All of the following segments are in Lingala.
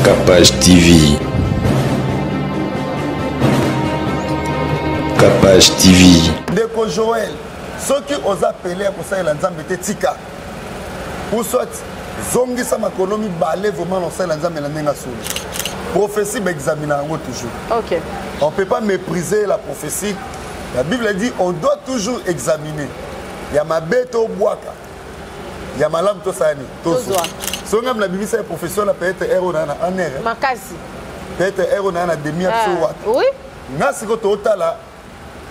Capage TV. Capage TV. Ndeko Joël, soki oza pele ya kosalela Nzambe te tika. Ou soit zongisa makolo mibale vraiment na kosalela Nzambe na ndenge solo. Prophétie ba examiner yango toujours. OK. On peut pas mépriser la prophétie. La Bible dit on doit toujours examiner. Ya mabe to bwaka. Ya malamu to sani tozwa. Soki ngai nabimisa ye profession na peut-être heure oyo na na aner. Makasi. Peut-être heure oyo na na demi ya biso ah, wata. Oui. Nga sikoyo totala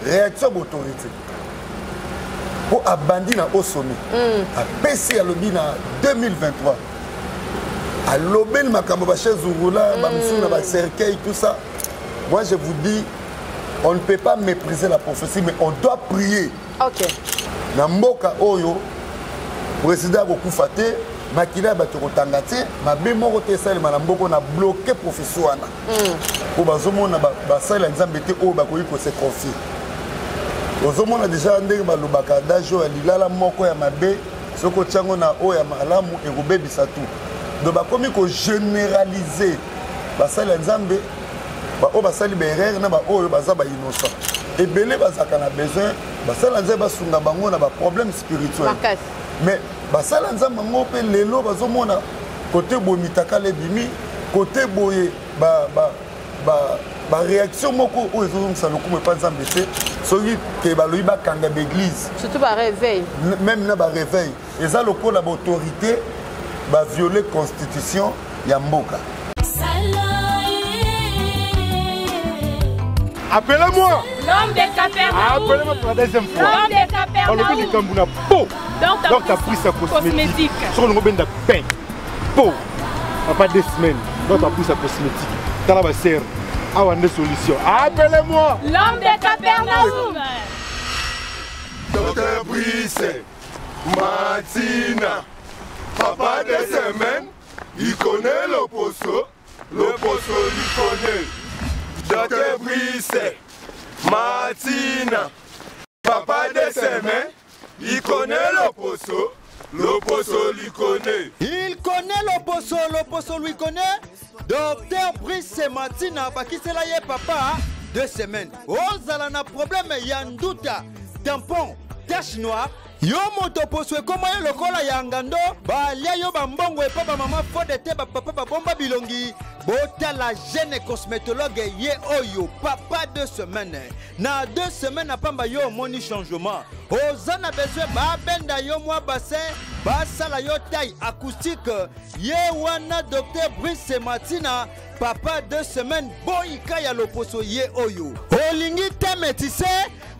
réaction ya autorité mpo abandi na osome mm. apesi alobi na 2023 alobeli makambo bachaise roulant mm. bamosusu na bacercueil tout ça moi je vous dis on ne peut pas mépriser la prophétie mais on doit prier okay. Na mboka oyo président akokufa te makila ya bato ekotanga te mabe moko te esalema na mboka na bloke prophétie wana mpo mm. bazomona basali ya nzambe te oyo bakoki kose confier ozomona deja ndenge balobaka adage oyo ya lilala moko ya mabe soki otyango na oyo ya malamu ekobebisa tout donc bakomi kogénéraliser basali ya nzambe baoyo basali baerreur na baoyo baza bainnocent ebele bazalaka na besoin basala nzambe basunga bango na baproblème spirituel mais basala nzambe yango mpe lelo bazomona kote boye mitakala ebimi kote boye baréaction ba, ba, ba moko oyo ezozongisa lokumu epa nzambe te soki te balobi bakanga baeglise surtout baréveil même na baréveil eza lokola baautorité baviole constitution ya mboka. Appelez-moi. L'homme de Capernaum. Appelez-moi pour la deuxième fois. L'homme de Capernaum. Olobi likambo na peau. Donc t'as pris sa cosmétique. Soki olingo benda pain. Peau. Papa deux semaines. Donc t'as pris sa cosmétique. Tala ba sœur. Awa nde solution. Appelez-moi. L'homme de Capernaum. Docteur Brice Martina. Papa des semaines, il connaît le poso, le poso lui connaît. Docteur Brice Martina. Papa des semaines, il connaît le poso, le poso lui connaît. Il connaît le poso, le poso lui connaît. Docteur Brice Martina bakisela ye papa deux semaines. Ozala na problème ya nduta, tampon, tache noire. Yo moto poso ekoma yo lokola ya ngando, balia yo bambongo epa ba mama fode te ba papa babomba bilongi. Botala jeune cosmétologue ye oyo papa deux semaines. Na deux semaines na pamba yo omoni changement. Oza na besoin babenda yo mwa bassin, basala yo taille acoustique. Ye wana docteur Brice Martina papa deux semaines boyika ya loposo ye oyo. Olingi te métissé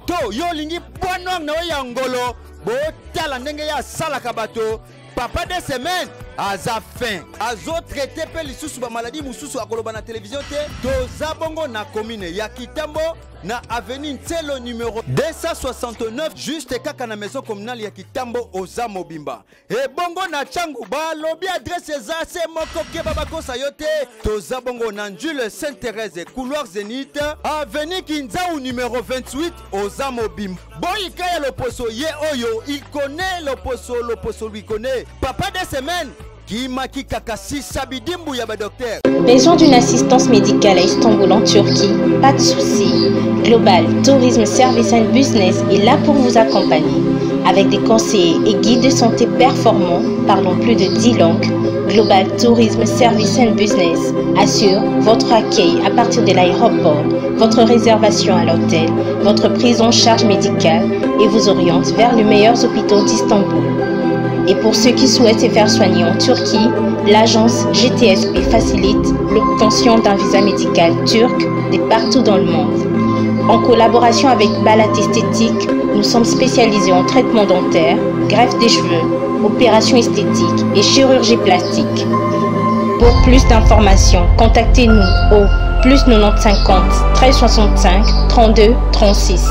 to yo olingi bois noir na yo ya ngolo, botala ndenge ye asalaka bato. Papa deux semaines aza fin, azotraite mpe lisusu bamaladi mosusu akoloba na televizio te. Toza bongo na commune ya Kitambo na avenue Ntselo numéro 269 juste kaka na maison communale ya Kitambo oza mobimba. Ebongo na Tshangu balobi adresse eza se moko keba bakosa yo te. Toza bongo na Njule Sainte-Thérèse couloir Zénith avenue Kinzau numéro 28 oza mobimba. Boyika ya loposo ye oyo il connaît loposo, loposo lui connaît. Papa des semaines kimaki kaka sisa bidimbu ya ba docteur. Besoin d'une assistance médicale à Istanbul en Turquie? Pas de souci. Global Tourism Service and Business est là pour vous accompagner. Avec des conseillers et guides de santé performants parlant plus de 10 langues, Global Tourism Service and Business assure votre accueil à partir de l'aéroport, votre réservation à l'hôtel, votre prise en charge médicale et vous oriente vers les meilleurs hôpitaux d'Istanbul. Et pour ceux qui souhaitent se faire soigner en Turquie, l'agence GTSP facilite l'obtention d'un visa médical turc de partout dans le monde. En collaboration avec Balat Esthétique, nous sommes spécialisés en traitement dentaire, greffe des cheveux, opérations esthétiques et chirurgie plastique. Pour plus d'informations, contactez-nous au plus 90 50 13 65 32 36.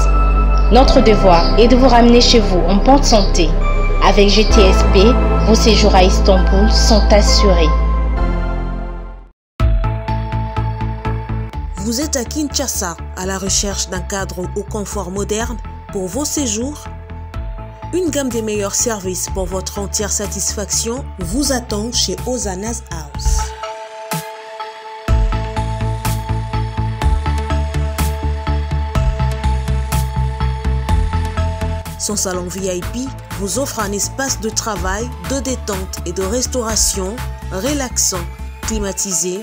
Notre devoir est de vous ramener chez vous en bonne santé. Avec GTSP, vos séjours à Istanbul sont assurés. Vous êtes à Kinshasa, à la recherche d'un cadre au confort moderne pour vos séjours? Une gamme des meilleurs services pour votre entière satisfaction vous attend chez Ozana's House. Son salon VIP vous offre un espace de travail, de détente et de restauration relaxant, climatisé,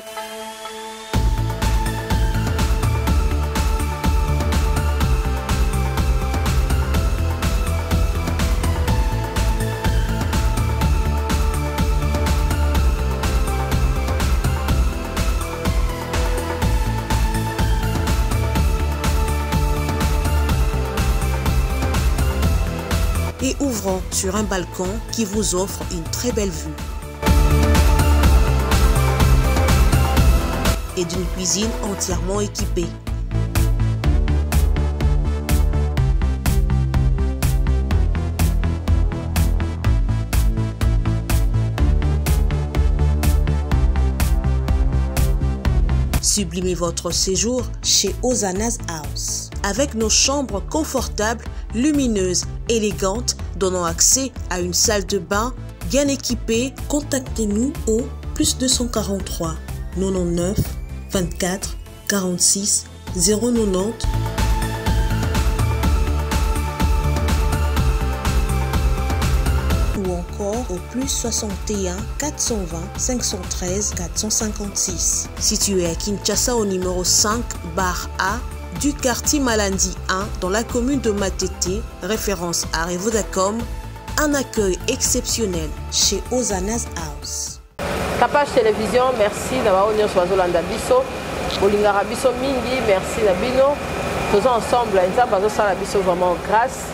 et ouvrant sur un balcon qui vous offre une très belle vue. Et d'une cuisine entièrement équipée. Sublimez votre séjour chez Ozana's House avec nos chambres confortables, lumineuses, élégantes, donnant accès à une salle de bain bien équipée. Contactez-nous au plus 243 99 24 46 090 ou encore au plus 61 420 513 456. Situé à Kinshasa au numéro 5 bar A du quartier Malandi 1 dans la commune de Matete, référence à Revodacom, un accueil exceptionnel chez Ozana's House. Capage Télévision, merci na baoyo nyonso bazolanda biso bolingaka biso mingi merci na bino toza ensemble nzambe azosala biso vraiment grâce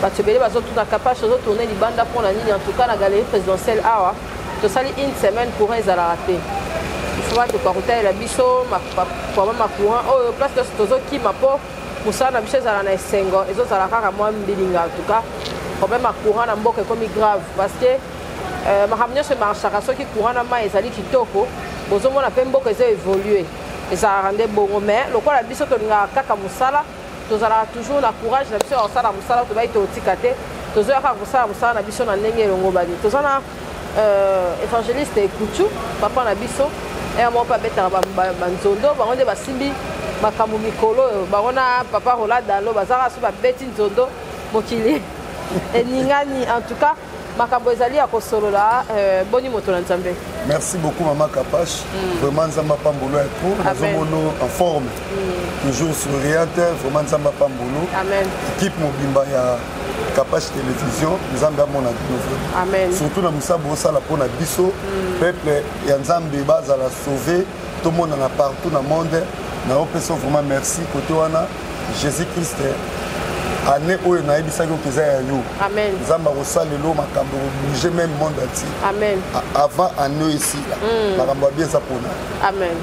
bato ebele bazotuna capage tozotourne libanda mpo na nini en tout cas na galerie présidentielle awa tosali une semaine courant ezalaka te ifo batoka kotalela biso problème ya courant oyo place nyonso tozokima mpo mosala na biso ezala na esengo ezozala kaka mwa mbilinga en tout cas problème ya courant na mboka ekomi grave parce que euh, makambo nyonso emarchaka soki courant na mai ezali kitoko bozomona mpe mboka ezo évolue ezalaka nde bongo mais lokola biso tolingaka kaka mosala tozalaka toujours na courage na biso ya kosala mosala tobai totika te tozoya kaka kosala mosala na biso na ndenge elongobani toza na euh, évangéliste ekutu papa na biso ere moko mpe abetaka banzondo bango nde basimbi makambo mikolo oyo bango na papa rola dalo bazalaka so babeti nzondo mokili eningani en tout cas makambo ezali ya kosolola euh, boni moto na nzambe merci beaucoup mama kapash mm. vraiment nzambe apambolo ya trop nazomono en forme mm. toujours souriante vraiment nzambe apambolo équipe mobimba ya kapash télévision nzambe amona bino vraiment surtout na mosala bosala mpo na biso mm. peuple ya nzambe bazala sauve tomonana partout na monde naopesa vraiment merci kote wana jésus christ année oyo nayebisaki oke eza ya yo nzambe akosalela makambo ekobouge même monde entier Amen. avant année oyo esila mm. makambo ya bien eza mpona amen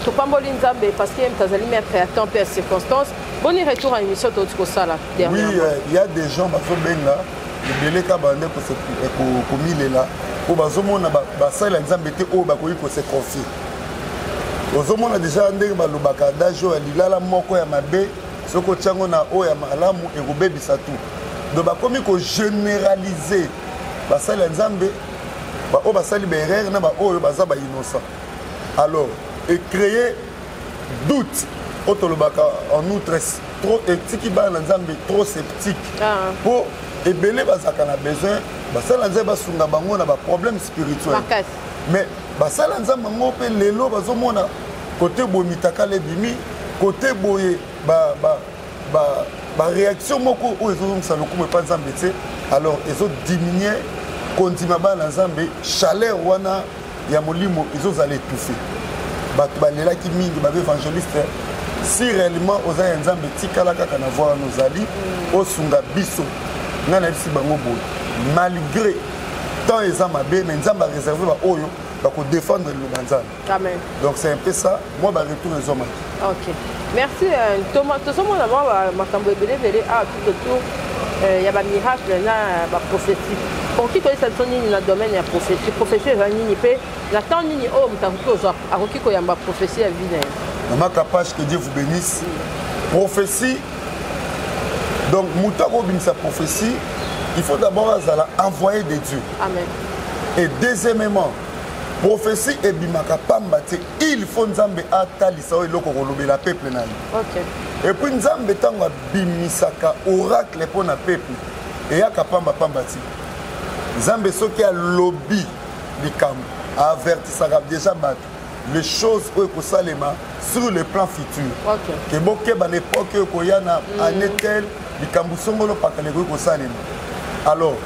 topamboli nzambe parce que ye moto azali maître ya temps mpe ya circonstance boni retour à émission touti kosala oui euh, il y a des gens bazobenga ebele ka bande komilela mpo bazomona basali ya nzambe te oyo bakoki kose confier ozomona deja ndenge balobaka adage oyo ya lilala moko ya mabe soki otya yango na oyo ya malamu ekobebisa tout donc bakomi kogénéraliser basali ya nzambe baoyo basali baerreur na baoyo baza bainnocent alors ecreye doute oyo tolobaka en outre trop etiki bana na nzambe trop sceptique mpo ah. ebele bazalaka na besoin basali na nzambe basunga bango na baproblème spirituel mais basala nzambe yango mpe lelo bazomona kote boye mitakala ebimi kote boye baréaction ba, ba, ba moko oyo ezozongisa lokumu epa nzambe te alors ezodiminue kondima bana na nzambe chaleur wana ya molimo ezozala étouffe bato balelaki mingi babe évangéliste si réellement oza ya nzambe tikala kaka na voi wana ozali mm. osunga biso ngai nayebisi bango boye malgré temps eza mabe mais nzambe areserve baoyo bakodefendre liloba nzambe Amen. Donc c'est un peu ça. Moi, bah, retour les hommes. Ok. Merci euh, Thomas. Tozomona mwa makambo ebele ebele awa tout autour euh, ya bamiracle na baprophétie. Okoki koyebisa biso nini na domaine ya prophétie? Prophétie eza nini mpe na temps nini oyo moto akoki kozwa akoki koyamba prophétie ya vie na ye? Maman Kapash, que Dieu vous bénisse. Prophétie, donc moto akobimisa prophétie, il faut d'abord azala envoyé de Dieu. Amen. Et deuxièmement, Prophétie ebimaka pamba te. Il faut Nzambe atalisa oyo eloko kolobela peuple na ye. Okay. Et puis Nzambe ntango abimisaka oracle mpo na peuple eyaka pamba pamba te. Nzambe soki alobi likambo avertisaka déjà bato les choses oyo ekosalema sur le plan futur. Okay. Ke bokeba na époque oyo ekoya na année telle likambo songolo pakala ekoki kosalema. Alors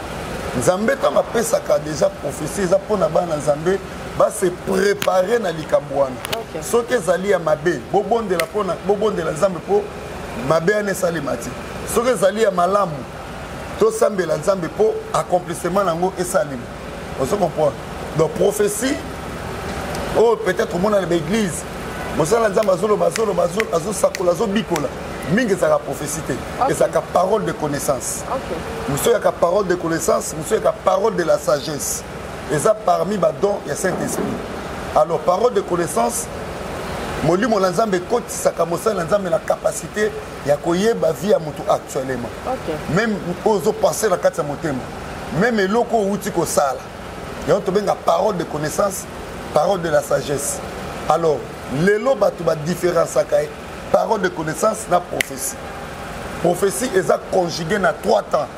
Nzambe ntango apesaka déjà prophétie eza mpo na bana Nzambe base préparer na likambo wana. Okay. Soki ezali ya mabe bobondela mpona bobondela Nzambe mpo mabe wana esalema te. Soki ezali ya malamu tosambela Nzambe mpo accomplissement nango esalema. Ozo comprendre? Donc prophétie oyo peut-être omona na baeglise mosala Nzambe azoloba azoloba azosakola azobikola mingi ezalaka prophétie te. Okay. Ezalaka parole de connaissance. Okay. Mosusu eyaka parole de connaissance, mosusu eyaka parole de la sagesse. Eza parmi badon ya Saint-Esprit. Alors parole de connaissance, molimo na Nzambe ekotisaka mosala na Nzambe na capacité ya koyeba vie ya moto actuellement. Okay. Même oyo ozopense na kati ya motema, même eloko oyo outi kosala, yango tobenga parole de connaissance, parole de la sagesse. Alors lelo bato badifférenciaka parole de connaissance na prophétie. Prophétie eza conjuguée na trois temps: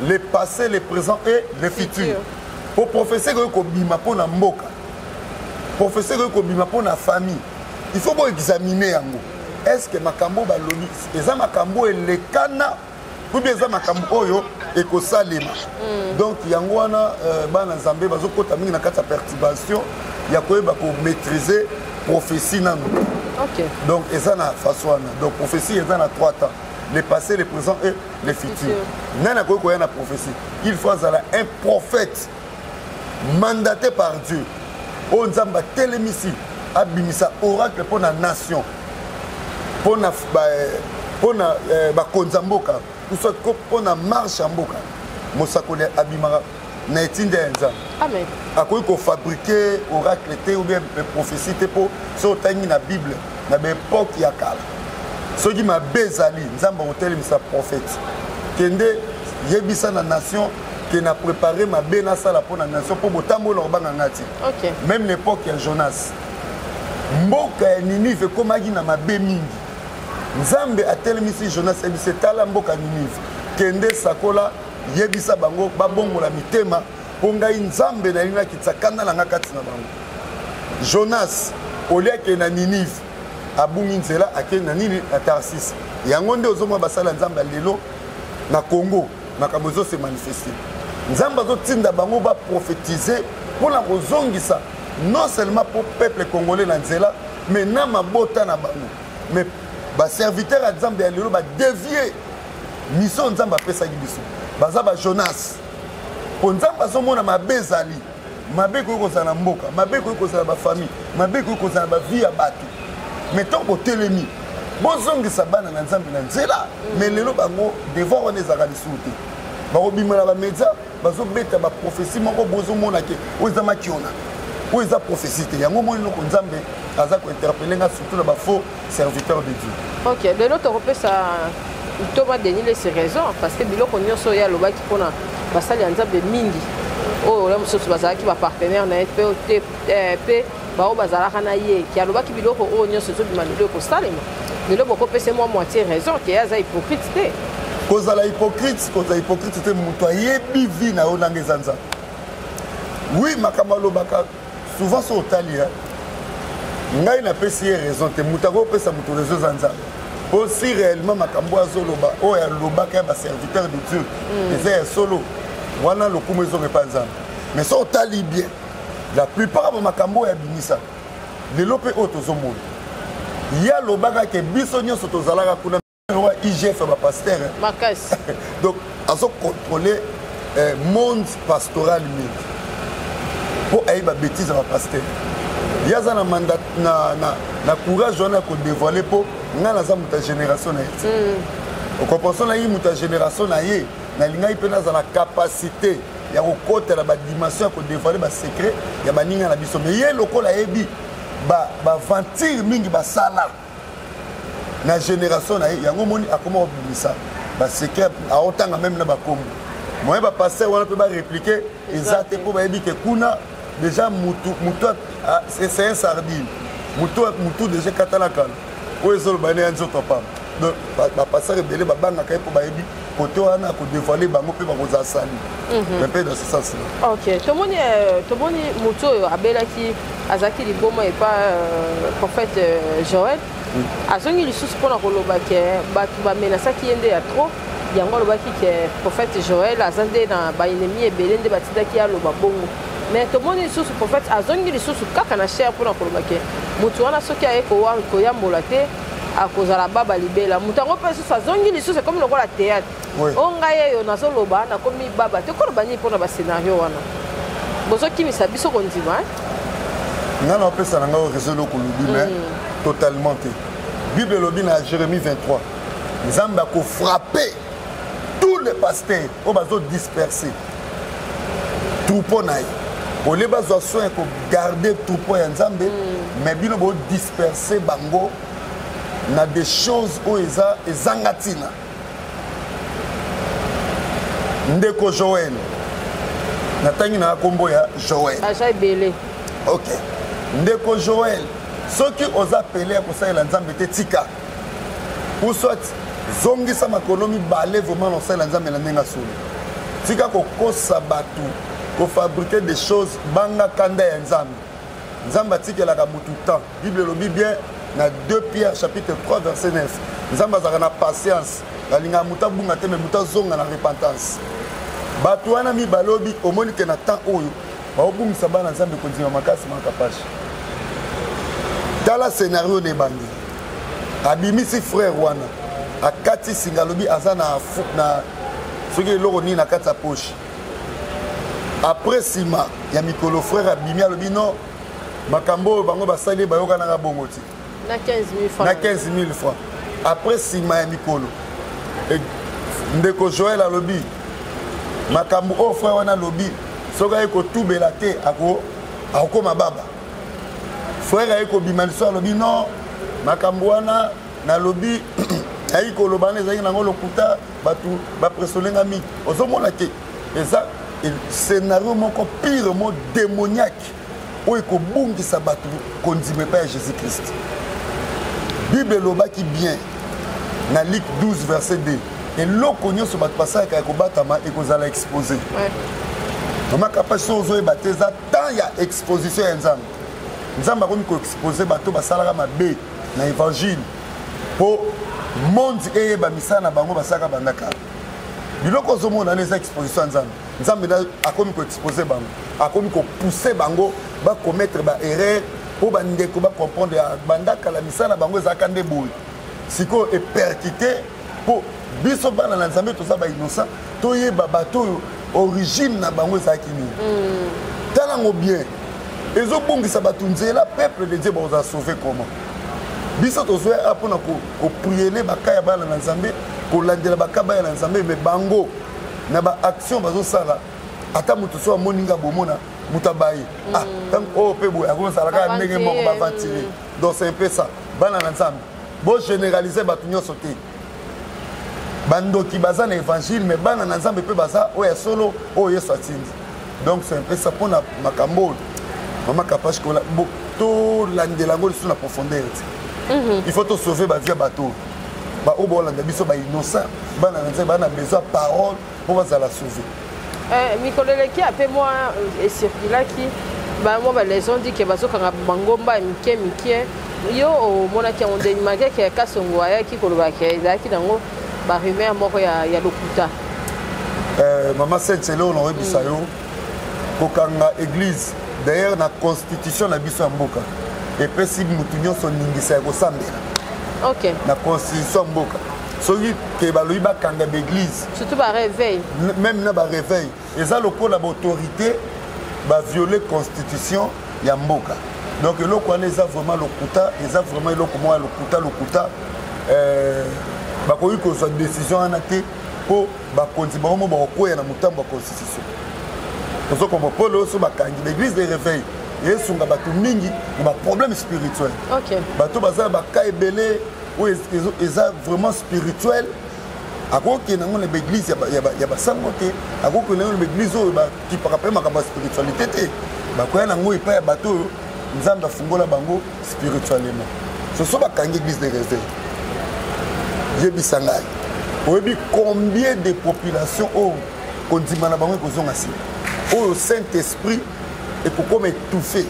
le passé, le présent et le futur. Po prophétie ekoki kobima mpo na mboka, prophétie ekoki kobima mpo na famille, il faut boexamine yango. Est ce que makambo balobi eza makambo elekana ou bien eza makambo oyo ekosalema? Donc yango wana bana Nzambe bazokota mingi na kati ya perturbation ya koyeba komaîtriser prophétie nanu. Okay. Donc eza na façon wana. Donc prophétie eza na trois temps: le passé, le présent et le futur. Nani akoki koya na prophétie? Il faut azala un prophète mandaté par Dieu oyo Nzambe atelemisi abimisa oracle mpo na nation, mpo na bakonzi ya mboka, ou soit mpo na marche ya mboka. Mosakoli abimaka na etinda ya Nzambe. Amen. Akoki kofabrike oracle te ou bien prophétie te, mpo soki otangi na Bible na baepoke ya kala, soki mabe ezali, Nzambe akotelemisa prophète: kende yebisa na nation ke na préparé mabe nasala mpo na nation, mpo botambola kobanga nga te. Okay. Même l'époque ya Jonas, mboka ya Ninive ekomaki na mabe mingi, Nzambe atelemisi Jonas, ayebisi: tala mboka Ninive, kende sakola, yebisa bango babongola mitema, mpo ngai Nzambe nalingi nakitisa kanda na nga kati na bango. Jonas olie akende na Ninive, abungi nzela, akende na nini? Na Tarsis. Yango nde ozomona basala Nzambe ya lelo na Congo, makambo ezose manifeste. Nzambe azotinda bango baprofetize mpona kozongisa non seulement po peuple congolais na nzela, mais na mabota na bango. Mais baserviteur ya Nzambe ya lelo badevie mission Nzambe apesaki biso. Baza bajonas, mpo Nzambe azomona mabe ezali, mabe ekoki kozala na mboka, mabe ekoki kozala na bafamille, mabe ekoki kozala na bavie ya bato, mais ntango botelemi bozongisa bana na Nzambe na nzela. Mais lelo bango devoir wana ezalaka lisusu te. Bakobima na bamédia, bazobeta baprophétie moko, bozomona ke oyo eza makiona, oyo eza prophétie te. Yango moni eloko Nzambe aza kointerpele nga, surtout na bafaux serviteur de Dieu. Ok, lelo tokopesa Thomas Denis Lessie raison, parce que biloko nyonso oyo alobaki mpona basali ya Nzambe mingi oyo ya mosusu bazalaki bapartenaire na ye mpe mpe baoyo bazalaka na ye, ke alobaki biloko oyo nyonso ezobima lelo ekosalema lelo, bokopesa mwa moitié raison ke ye aza hypocrite te? Kozala hypocrite, kozala hypocrite te. Moto ayebi vie na yo nanga eza Nzambe. Oui, makambo alobaka souvent, so otali ya ngai napesi ye raison te. Moto akopesa moto raison eza Nzambe, mpo si réellement makambo azoloba oyo alobaka ya baserviteur de Dieu eza ya solo, wana lokumu ezonga epa Nzambe. Mais so otali bien, la plupart ya makambo oyo abimisa lelo mpe oyo tozomona, ye alobaka ke biso nyonso tozalaka kuna wa IGF ya bapasteur. Makasi. Donc azocontrôle monde pastoral mingi mpo ayeba bétise ya bapasteur. Ye aza na mandat na courage wana ya kodévoile, mpo ngai naza moto ya génération na ye te. Okompenso na ye, moto ya génération na ye, nalingaki mpe nazala capacité ya kokotela badimension ya kodévoile basecret ya baninga na biso. Mais ye lokola ayebi baventure mingi basala na génération na ye, yango omoni akoma kobimisa basecret, aotanga même na bakombo. Moyen bapasteur wana mpe baréplique eza te, mpo bayebi ke kuna Déjà mutu mutu ah, c'est un sardine. Mutu mutu déjà katala kala. Oyo ezoloba ne ya nzoto pamba. Donc bapasteur ebele babangaka ye mpo bayebi kote wana akodévoile bango mpe bakozala sali. Un peu dans ce sens là. Ok, tomoni tomoni motu oyo abelaki azalaki liboma epa prophète Joël. Azongi lisusu mpona koloba ke bato bamenasaki ye nde ya trop. Yango alobaki ke prophète Joël aza nde na baennemi ebele nde batindaki ye aloba bongo. Mais tomoni lisusu prophète azongi lisusu kaka na chair mpona koloba ke motu wana soki aye koyambola te akozala baba libela. Motu yango mpe lisusu azongi lisusu ekomi lokola théâtre. O ngai eyo nazoloba nakomi baba te, koloba nini mpona bascénario wana bozokimisa biso kondima? Nga na opesa na ngai raison eloko olobi, mais totalement te. Bible elobi na Jérémie 23, Nzambe akofrappe tous les pasteurs oyo bazodisperse troupeau na ye. Olie bazwa soin ya kogarde troupeau ya Nzambe, mais bino bodisperse bango na des choses oyo eza ezanga ntina. Ndeko Joel, natangi na nkombo ya Joel. Aza ebele. Ok, ndeko Joel, soki oza pele ya kosalela Nzambe te, tika, ou soit zongisa makolo mibale vraiment na kosalela Nzambe na ndenge asolo. Tika kokosa bato, kofabrike des choses. Banga kanda ya Nzambe. Nzambe atikelaka motu temps. Bible elobi bien na 2 Pierre chapitre 3 verset 9, Nzambe azalaka na patience, alingaka moto abunga te, mais moto azonga na repentance. Bato wana mibale obi omoni ke na temps oyo baobungisa bana Nzambe kondima makasi. Makapashe, tala scénario na ebandi. Abimisi frère wana, akati singa, alobi aza na soki eloko nini na kati ya poche. Après, nsima ya mikolo, frère abimi, alobi non, makambo oyo bango basali bayokanaka bongo ti. Na 15 000 francs. Na 15 000 francs. Après, nsima ya mikolo, ndeko Joel alobi makambo oyo frère wana alobi, soki aye kotubela te akokoma baba. Frère aye kobima liso, alobi non, makambo wana nalobi, ayi koloba wana ezalaki nango lokuta, bato bapresolenga mingi. Ozomona te eza scénario moko pire mo démoniaque oyo ekobungisa bato kondima epai ya Jésus Christ. Bible elobaki bien na Luc 12 verset 2, eloko nyonso bato basalaka ya kobatama ekozala exposé. Mama Kapasi, so ozoyeba te, eza temps ya exposition ya Nzambe. Nzambe akomi koexpose bato basalaka mabe na évangile mpo monde eyeba misala na bango basalaka banda kala. Biloko ozomona wana eza exposition ya Nzambe. Nzambe akomi koexpose bango, akomi kopousse bango bacommettre baerreur mpo bandeko bacomprendre banda kala misala na bango ezalaka nde boye. Sikoyo epercute mpo biso bana na Nzambe toza bainnocent, toyeba bato oyo origine na bango ezalaki nini. Tala yango bien, ezobongisa bato nzela. Peuple de Dieu bakozala sauve comment? Biso tozoya a mpona kopriele baka ya bana na Nzambe, kolandela baka baya na Nzambe, mais bango na baaction bazosala, ata moto so amoni nga bomona moto abaye, ah, ntango oyo mpe boye akozala kaka ndenge moko baventile. Donc c'est un peu ça. Bana na Nzambe, bogénéralise bato nyonso te. Bandoki baza na évangile, mais bana na Nzambe mpe baza oyo ya solo oyo Yesu atindi. Donc c'est un peu ça mpona makambo oyo, mama Kapash. Tolandela yango lisusu na profondeur te. Il faut tosauve bavie ya bato oyo baoyo baolanda biso, bainnocent, bana na Nzambe, bana na besoin parole mpo bazala sauve. Mikolo eleki ape mwa ecirculaki mwa balaison di ke bazokanga bangomba ya mike mike. Yo omonaki yango ndeni, malgré ke Kasongo ayaki koloba ke ezalaki nango barumeur moko ya lokuta? Mama Sentele, oyo naoyebisa yo, kokanga église, d'ailleurs na constitution na biso ya mboka epesi mutu nyonso ningisa ya kosambela. Na constitution ya mboka, soki ke balobi bakanga baeglise, surtout baréveil, même na baréveil, eza lokola baautorité baviole constitution ya mboka. Donc eloko wana eza vraiment lokuta, eza vraiment eloko moko ya lokuta lokuta. Bakoki kozwa décision wana te mpo bakonzi bango mo bakokwea na motambo ya constitution. Ozokomba mpo lelo so bakangi baeglise de réveil, esunga bato mingi na baproblème spirituel. Bato baza na baka ebele oyo eza vraiment spirituel, akokende yango na baeglise ya basango te, akokende yango na baeglise oyo bakipaka mpe makambo ya spiritualité te. Bakoya nango epai ya bato oyo Nzambe afungola bango spirituellement. Soso bakangi église de réveil. Yebisa ngai. Oyebi combien de population oyo kondima na bango ekozonga nsima? Oyo Saint-Esprit ekokoma étouffé.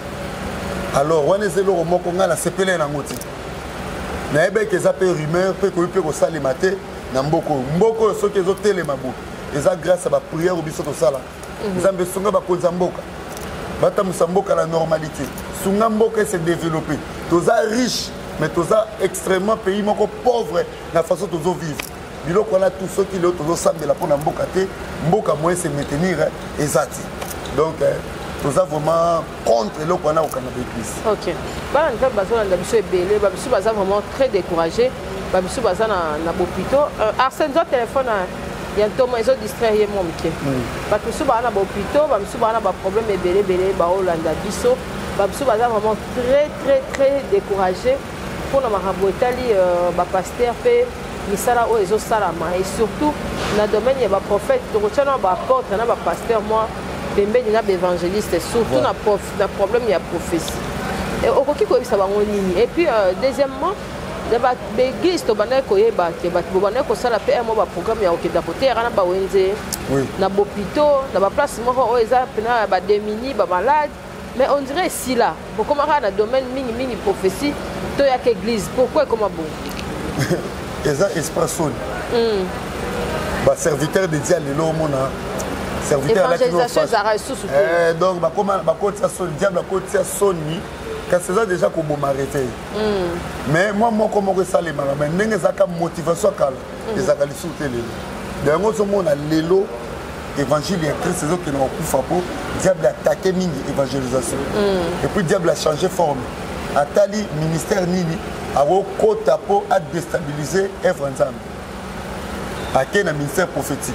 Alors wana eza eloko moko ngai nasepelai nango te. Nayebaki eza mpe rumeur mpe ekoki mpe kosalema te na mboka oyo. Mboka oyo soki ezotelema boye eza grâce ya baprière oyo biso tosala. Nzambe sunga bakonzi ya mboka batambwisa mboka na normalité, sunga mboka ese développer. Toza riche mais toza extrêmement pays moko pauvre na façon tozovivre biloko wana tout. Soki lelo tozosambela mpona mboka te, mboka moyen se maintenir eza te. Donc toza vraiment contre eloko wana kokanga baeglise. Ok, bana nzambe bazolanda biso ebele, babiso baza vraiment très découragé, babiso baza na bopito. Arsène, zwa telefone ya ntoma, ezodistraire ye mwa moke. Bato mosusu baa na bahôpitaux, bamosusu baa na baproblème ebele ebele, baolanda biso, bamosusu baza vraiment très très très découragé mpona makambo etali bapaster mpe misala oyo ezosalama, et surtout na domaine ya baprophète. Tokotia na baapôtre na bapaster mwa pembeni na baévangéliste, surtout na problème ya prophétie. Okoki koyebisa bango nini? Et puis deuxièmement, na baeglise tobandaki koyeba ke bato bobandaki kosala mpe mwa baprogramme ya kokenda koteyaka na bawenze, na bopito, na baplace moko oyo eza mpena ya bademini bamalade, mais on dirait esila, bokoma kaka na domaine mingimingi prophétie toyaka église. Pourquoi ekoma bongo? Eza esprit soni. Baserviteur de Dieu lelo, omona serviteur évangélisation ezalaka lisusu te. Donc bakoma bakotia soni, diable akotia soni, kasi eza déjà koboma réveil. Mais mwa moko moko esalemaka, mais ndenge ezalaka motivation ya kala ezalaka lisusu te lelo. Yango ozomona lelo évangile ya Christ ezokende kokufa mpo diable attaque mingi évangélisation. Et puis diable a changé forme, atali ministère nini akokota mpo adéstabiliser œuvre nzambe, ake na ministère prophétique.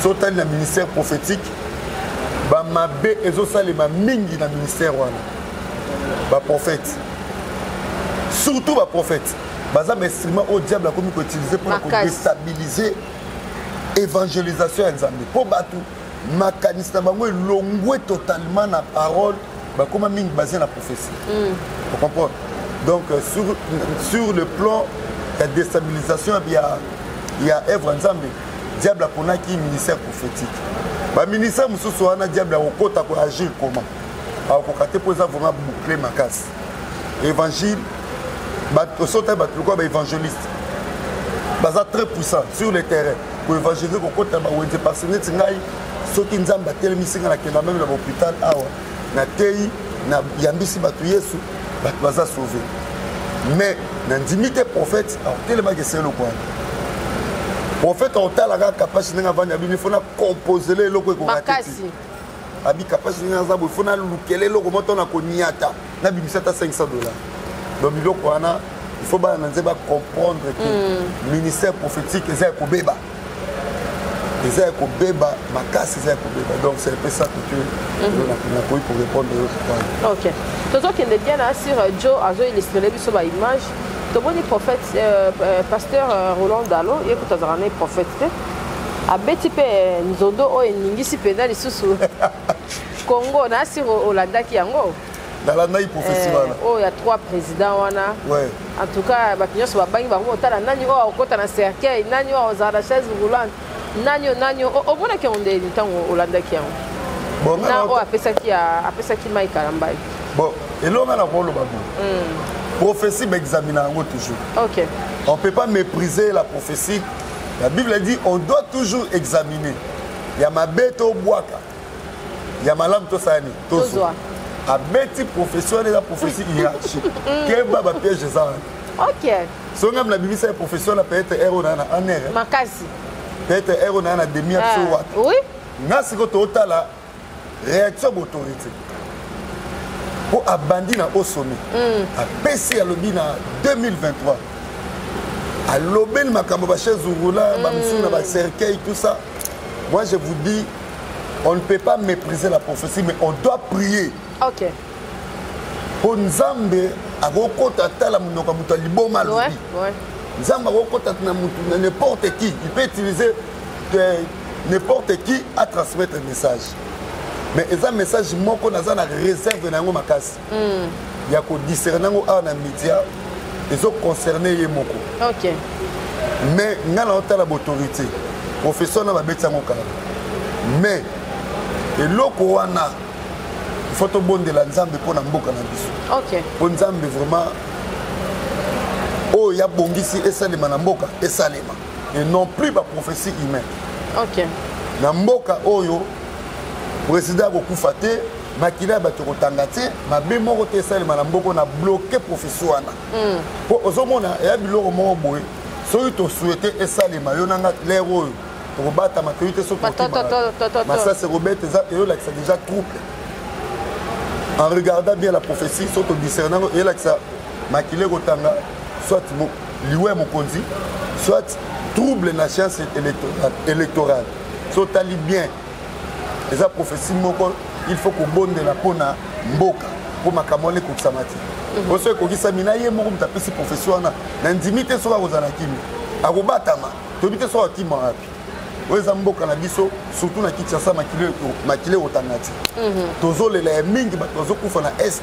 So otali na ministère prophétique, bamabe ezosalema mingi na ministère wana. Baprophète, surtout baprophète, baza bainstrument oyo diable akomi koutiliser mpona kodéstabiliser évangélisation ya Nzambe, mpo bato makanisi na bango elongwe totalement na parole, bakóma mingi basé na prophétie. Ocomprendre? Donc sur le plan ya déstabilisation ya œuvre nzambe, diable aponaki ministère prophétique. Baministère mosusu wana diable akokota koagir comment? Akokoka te, mpo eza vraiment boucle makasi. Évangile, bato sota bato lokola baévangéliste baza très puissant sur le terrain koévangéliser, kokota bawenze. Parce neti ngai, soki Nzambe atelemisi ngai, nakenda même na bahôpital awa, nateyi, nayambisi bato Yesu, bato baza sauve. Mais nandimi te prophète akotelemaki esa eloko wana. Prophète akotala kaka kapasi ndenge avandi, abimi fo na composele eloko ekoka te. Abi kapasi ndenge aza boye, fo nalukela eloko moko na koniata, nabimisa ata 500 $. Donc biloko wana, il faut bana na nzambe bacomprendre ke ministère prophétique eza ya kobeba, eza ya kobeba makasi, eza ya kobeba. Donc c'est un peu ça que nakoki korépondre yo. Ok, tozokende bien na sur Joe, azoillustrele biso baimage. Tomoni prophète pasteur Roland Dalo, ye kutu azalaka na ye prophète te, abeti mpe nzondo oyo eningisi mpenza lisusu Congo. Na sir olandaki yango? Nalandaki prophétie wana. Oyo ya trois président wana. En tout cas, bato nyonso babangi bango otala nani oyo akokota na cercueil, nani oyo akozala na chaise roulante, nani oyo, nani oyo. Omonaki yango ndeni ntango olandaki yango na oyo apesaki Mike Kalambay? Bon, eloko nga na koloba bo, prophétie baexamina yango toujours. On peut pas mépriser la prophétie. La Bible dit on doit toujours examiner. Ya mabe tobwaka, ya malamu tosala nini? Tozwa. Abeti prophétie wana, eza prophétie hiérarchique. Keba, bapiège eza wana. So ngai nabimisa ye prophétie wana, peut-être ere oyo naa na anr makasi. Peut-être ere oyo naa na demi ya biso wata. Nga sikoyo totala réaction ya baautorité, mpo abandi na osome, apesi, alobi na 2023, alobeli makambo bachaise roulante, bamisusu na bacercueil, tout ça. Moi, je vous dis, on ne peut pas mépriser la prophétie, mais on doit prier. Mpo Nzambe akokota tala monoko ya moto ya liboma alobi. Nzambe akokota na motu na n'importe qui, il peut utiliser n'importe qui à transmettre message. Mais eza message moko naza na réserve na yango makasi ya kodiscerne yango awa na média, ezoconcerne ye moko. Mais ngai naotala baautorité, professeur na babeti yango kala, mais eloko wana il faut tobondela Nzambe mpo na mboka na biso, mpo Nzambe vraiment oyo yabongisi esalema na mboka esalema, et non plus baprophétie humaine. Na mboka oyo président akokufa te, makila ya bato ekotanga te, mabe moko te esalema na mboka. Na bloqué prophétie wana, mpo ozomona eya biloko moko boye, soki tosouhaite esalema, yo nanga lere oyo tokobatama, toyi te soki masasi ekobeta, eza eyolakisa déjà trouble. En regardant bien la prophétie, soki todiscerne yango, eyelakisa makila ekotanga, soit liwa ya mokonzi, soit trouble na chance électorale. So otali bien, eza prophétie moko il faut kobondela mpona mboka, mpo makambo wana ekokisama te. Po so ekokisami na ye moko moto apesi prophétie wana, na ndimi te soki akozala na kimi akobatama, toyebi te soki akima wapi. Oyo eza mboka na biso, surtout na Kinshasa, makili ekotanga te. Tozolela ya mingi, bato bazokufa na Est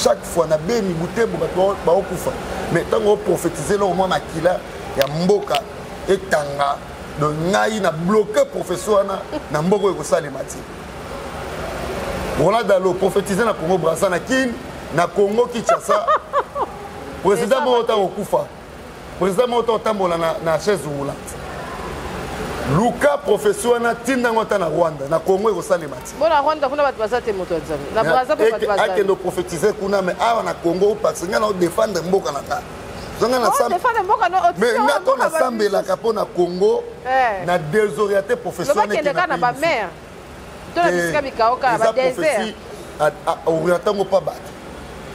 chaque fois, na Beni, Butembo, bato baokufa. Mais ntango oprophétise eloko mwa makila ya mboka etanga, donc ngai na bloqué prophétie wana, na mboka oyo ekosalema te. Roland Dalo prophétise na Congo Brasa, na Kine, na Congo Kinshasa, président moko ta kokufa, président moko ta kotambola na chaise roulante. Luka prophétie wana, tindango ata na Rwanda, na Congo ekosalema te. Bona Rwanda kuna bato baza te, moto ya Nzambe. Na Braza mpe bato bazali. Akende oprophétise kuna, mais awa na Congo, parce ngai na odéfendre mboka na nga, zonga na Défendre mboka no? Mais nga to nasambelaka mpo na Congo, na désorienté prophétie wana. Lokende kaka na bamare to na bisika bikauka, badésert. Oriente yango mpa bato.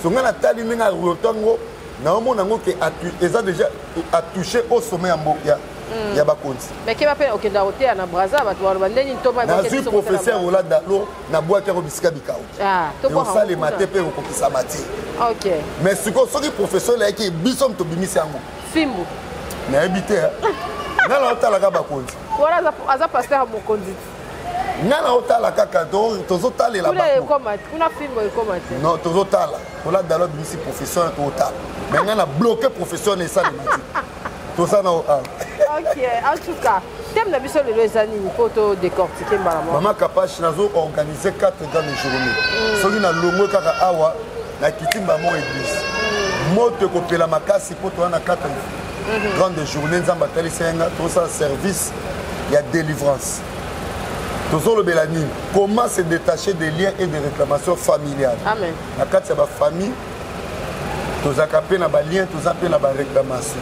So ngai natali ndenge aoriente yango, naomona yango ke eza déjà atouché au sommet ya ya bakonzi. Mais keba mpe, okenda koteya na Braza, bato baloba ndeni ntoma. Nazwi professeur Roland Dalo, nabwaki yango bisika bikauki, ekosalema te mpe ekokokisama te. Mais sikoyo soki professeur nayaki biso moto obimisi yango, fimbu. Nayebi te, nga na otalaka bakonzi. Wana aza pasteur ya mokonzi. Nga na otala kaka, tozotalela. Kuna fimbo ekoma te. Non, tozotala Roland Dalo abimisi professeur, totala, mais nga na bloqué professeur na esalema te, toza na awa. Ok, en tout cas, thème na biso lelo eza nini, mpo todécortique mbala moko? Mama Kapache, nazo organiser 4 grandes journée. Soki nalongwe kaka awa, nakiti mbamo église, moto ekopela makasi, mpo toza na 4 grande journée. Nzambe atalisi nga tosala service ya délivrance. Tozolobela nini? Comment se détacher des liens et des réclamations familiales. Amen. Na kati ya bafamille tozalaka mpe na balien, toza mpe na baréclamation.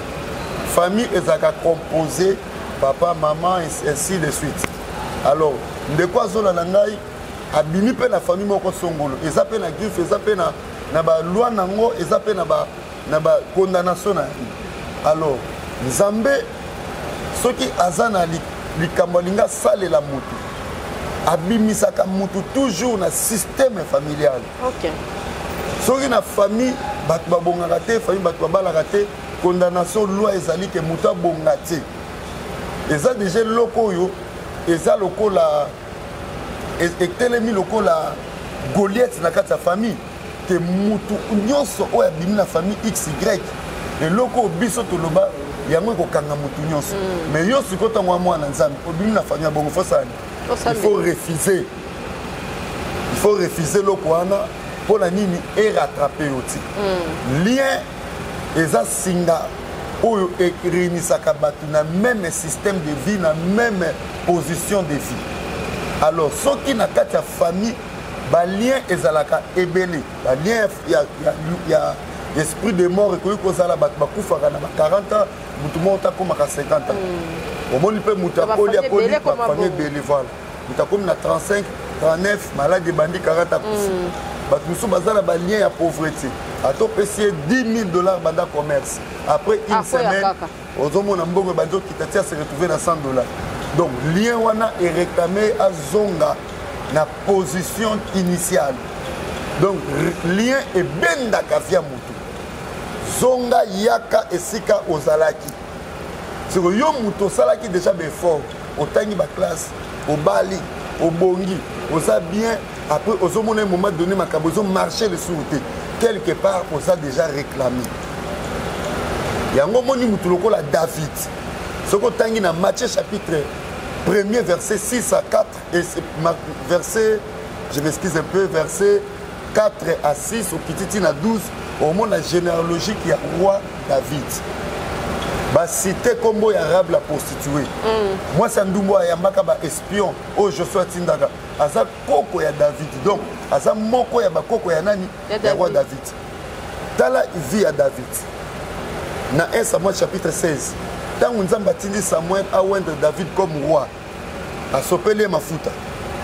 Famille ezalaka composé papa, maman, ainsi de suite. Alors ndeko azolanda ngai, abimi mpe na famille moko songolo, eza mpe na griffe, eza mpe na baloi nango, eza mpe na bacondamnation na yango. Alors Nzambe soki aza na likambo alingi asalela motu, abimisaka motu toujours na système familial. Soki na famille bato babongaka te, famille bato babalaka te, condamnation, loi ezali ke moto abonga te, eza déjà eloko oyo eza lokola etelemi lokola Goliath na kati ya famille, ke mutu nyonso oyo abimi na famille xy, eloko oyo biso toloba yango ekokanga mutu nyonso. Mais yo sikoyo, ntango wa mwana Nzambe obimi na famille ya bongo, fosani, il faut refuser, il faut refuser eloko wana. Mpo na nini? Erattrape yo ti lien eza singa oyo eréunisaka bato na même système de vie, na même position de vie. Alors soki na kati ya famille balien ezalaka ebele, balien ya esprit de mort ekoki kozala, bato bakufaka na ba 40 ans, motu moko takomaka 50 ans. Omoni mpe moto akoli, akoli, bafamille ebele, voilà, moto akomi na 35, 39, maladi ebandi, 40 akufi. Bato mosusu baza na balien ya pauvreté, ata opesi ye 10 000 dollars banda commerce, après une semaine ozomona mbongo ebandi okita ti ase retrouve na 100 dollars. Donc lien wana eréclame azonga na position initiale. Donc lien ebendaka via motu, zonga, yaka esika ozalaki. Siko yo moto osalaki déjà baeffort, otangi baclasse, obali, Obongi, oza bien, après ozomona un moment donné makambo ezo marcher lisusu te. Quelque part oza déjà réclamé. Yango omoni mutu lokola David. Soki otangi na Matthieu chapitre 1er verset 6 à 4 et verset je m'excuse un peu verset 4 à 6 okiti ti na 12 omona généalogique ya roi David. Basite kombo ya Rahab la prostituée. Mwasi ya ndumbu ayambaka ba espion oyo Josué atindaka. Aza koko ya David. Donc aza moko ya bakoko ya nani? Ya roi David. Tala vie ya David. Na 1 Samuel chapitre 16, ntango Nzambe atindi Samuel awendre David comme roi, asopeli ye mafuta.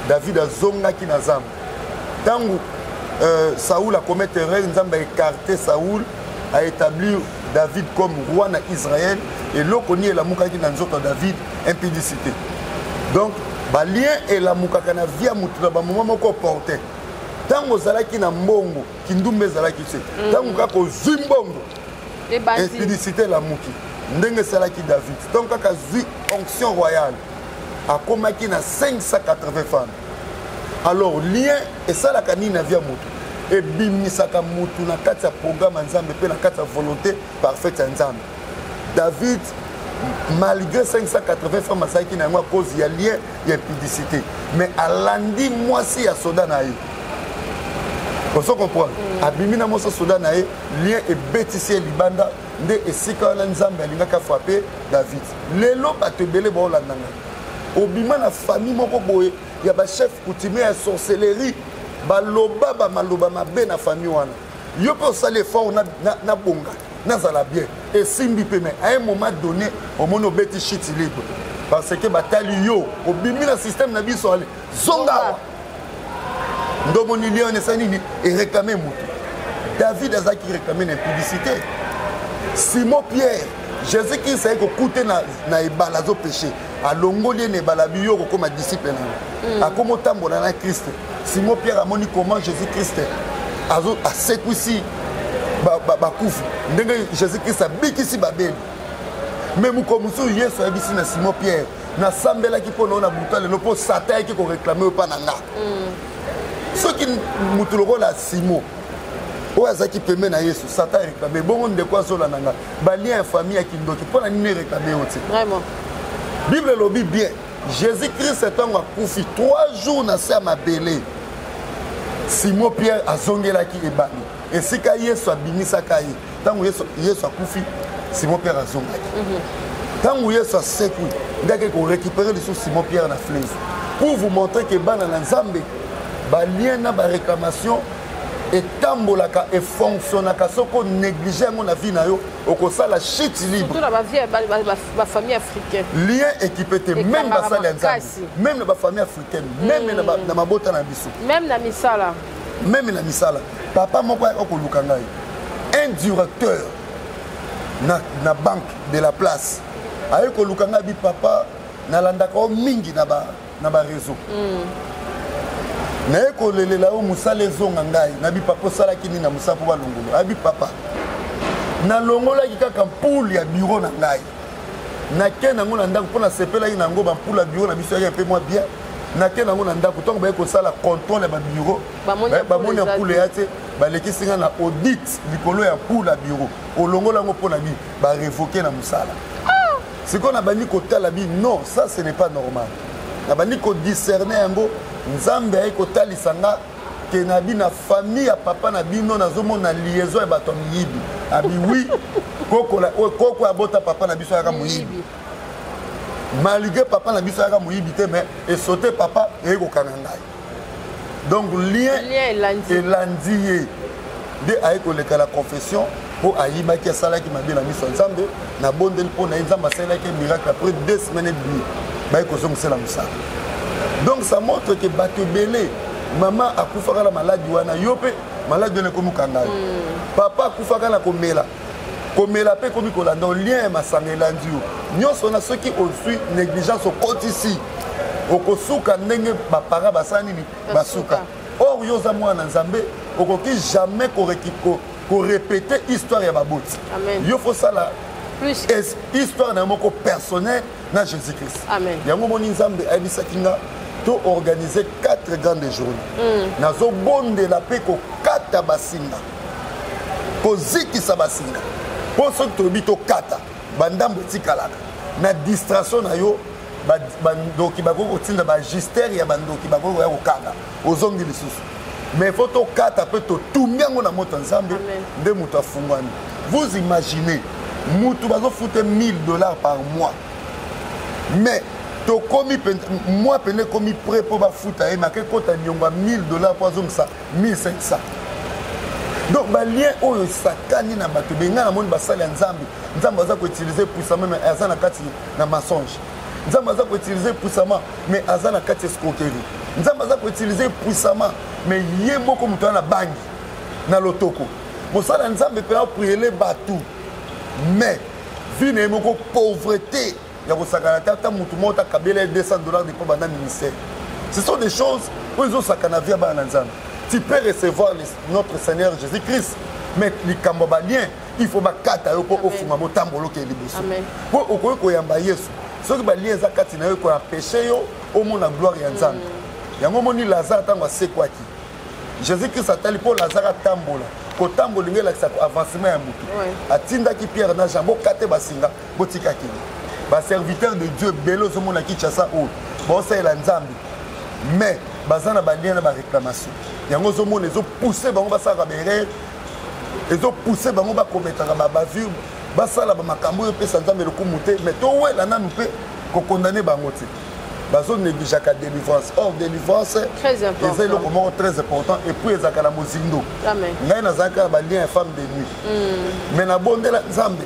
David azongaki na zamba. Ntango Saoul a commettre erreur, Nzambe a écarté Saoul, a établi David comme roi na Israël. Eloko nini elamukaki na nzoto ya David? Impudicité. Donc ba lien elamukaka na vie ya mutu na ba moment moko opportun. Ntango ozalaki na mbongo, kindumba ezalaki te. Ntango kaka ozwi mbongo, impudicité elamuki. Ndenge esalaki David. Ntango kaka azwi onction royale, akomaki na 580 femmes. Alors lien esalaka nini na vie ya mutu? Ebimisaka mutu na kati ya programme ya Nzambe mpe na kati ya volonté parfaite ya Nzambe. David, malgré 580 femmes azalaki na yango à cause ya lien ya impudicité, mais alandi mwasi ya soda na ye. Ozo comprendre? Abimi na mwasi ya soda na ye, lien ebetisi ye libanda, nde esika wana Nzambe alingaki afrappe David. Lelo bato ebele baolanda ngai. Obima na famille moko boye ya ba chef coutumier ya sorcellerie, baloba ba maloba mabe na famille wana. Yo pe osali effort na bonga, nazala bien. Esimbi pe, mais à un moment donné, omoni obeti chute libre. Parce que batali yo, obimi na système na biso, allez, zonga awa. Ndomoni lien wana esali nini? E réclamer mutu. David azalaki réclamer na impudicité. Simon Pierre, Jésus-Christ ayaki kokute na ebala azo péché. Alongoli ye na ebala bi yo okokoma disciple na yo. Akomi otambola na Christ. Simon Pierre amoni comment Jésus-Christ azo asekwisi bakufi. Ndenge Jésus-Christ abikisi babeli. Mais mokolo mosusu Yesu ayebisi na Simon Pierre, nasambelaki mpo na yo na butu lelo mpo Satan ayaki koreklame yo mpa na nga. Soki motu lokola Simon oyo azalaki pembe na Yesu, Satan areklame bongo ndeko azolanda nga, ba lien ya famille ya kindoki mpo na nini ereklame yo te? Vraiment. Bible elobi bien, Jésus-Christ ntango akufi 3 jours na se ya mabele, Simon Pierre azongelaki ebale esika Yesu abimisaka ye. Ntango Yesu akufi, Simon Pierre azongaki. Ntango Yesu asekwi, nde akei korécupérer lisusu Simon Pierre na fleuve. Pour vous montrer que bana na Nzambe, ba lien na ba réclamation etambolaka, efonctionnaka. Soki onéglige yango na vie na yo, okosala chute libre. Surtout na ba vie ya ba famille africaine. Lien équipé te, même Ekangaka basali ya Nzambe, makasi. même na ba famille africaine, même na mabota na biso. Même na misala. Même na misala. Papa moko ayaka koluka ngai, un directeur na banque de la place. Aye koluka ngai bi papa, nalandaka yo mingi na ba réseau. Naye kolelela yo mosala ezonga ngai. Nabi papa osalaki nini na mosala mpo balongolo? Abi papa, nalongolaki kaka mpule ya bureau na ngai. Nake nango na ndako mpo nasepelaki nango, ba mpule ya bureau na biso yaki mpe mwa bien. Nake nango na ndako, ntango baye kosala contrôle ya ba bureau, Bamoni ya bamoni ya mpule mpule ya te, balekisi nga na audit likolo ya mpule ya bureau. Olongola yango mpo na nini? Ba révoquer na mosala. Sikoyo nabandi kotala bi non, ça ce n'est pas normal. Nabandi kodiscerne yango, Nzambe aye kotalisa nga ke na bi na famille ya papa na bino nazomona liaison ya bato ya miyibi. Abi oui, koko la, oyo, koko abota papa na biso ayaka moyibi. Malgré papa na biso ayaka moyibi te, mais esote papa eye kokanga ngai. Donc lien Lien elandi. elandi ye. Nde aye koleka la confession mpo ayibaki, asalaki mabe na miso ya Nzambe. Nabondeli mpo na ye, Nzambe asalelaki ye miracle après 2 semaines et demie baye kozongisela mosala. Donc ça montre que bato ebele, mama akufaka na maladi wana, yo mpe maladi wana ekomi kokanga yo. Papa akufaka na komela, komela mpe ekomi kolanda yo, lien ya masanga elandi yo. Nyonso wana soki ozwi négligence, okotisi, okosuka ndenge baparent basala nini? Basuka. Or yo oza mwana na Nzambe, okoki jamais korépéter histoire ya baboti. Amen. Yo fosala Plus. histoire na moko personnel na Jésus-Christ. Amen. Yango moni Nzambe ayebisaki nga To organiser 4 grandes journées. Nazobondela mpe kokata basinga, kozikisa basinga, mpo soki tolobi tokata bandambo etikalaka na distraction na yo, bandoki bakoki kotinda bagistere ya bandoki, bakoki koya kokanga, ozongi lisusu. Mais faut tokata mpe totumbi yango na moto ya Nzambe nde moto afungwami. Vous imaginez, mutu bazofute 1000 $ par mois, mais tokomi mois pene ekomi prêt mpo bafuta ye, make kota niongo ya 1000 $ mpo azongisa 1500. Donc balien oyo esakani na bato benga. Namoni basali ya Nzambe, Nzambe aza koutiliser puissamment, mais aza na kati na mensonge. Nzambe aza koutiliser puissamment, mais aza na kati escroquerie. Nzambe aza koutiliser puissamment, mais ye moko moto aza na bangi na lotoko. Mosala ya Nzambe mpe apriele bato, mais vie na ye moko pauvreté ya kosakana te. Ata motu moko takabela ye 200 $ depuis banda ministère. Ce sont des choses oyo ezosakana vie ya bana na Nzambe. Tu peux recevoir notre Seigneur Jésus Christ, mais likambo ya balien, il faut bakata yo mpo ofungama, otambola, okende liboso. Mpo okoki koyamba Yesu, soki balien eza kati na yo, ekoempêcher yo omona gloire ya Nzambe. Yango omoni Lazare, ntango asekwaki, Jésus Christ atali mpo Lazare atambola. Kotambola elingi elakisa avancement ya motu. Atindaki Pierre na Jean: bokate basinga, botika kende. Baserviteur de Dieu ebele ozomona Kinshasa oyo baosalela Nzambe, mais baza na balien na baréclamation. Yango ozomona ezopousse bango basalaka baerreur, ezopousse bango bakometaka babavure, basala bamakambo oyo epesa Nzambe lokumu te. Mais towela nanu mpe kokondane bango te, bazonégligeaka délivrance. Or délivrance eza eloko moko très important et puis ezalaka na mozindo. Ngai nazalaka na balien ya femme de nuit, mais nabondela Nzambe,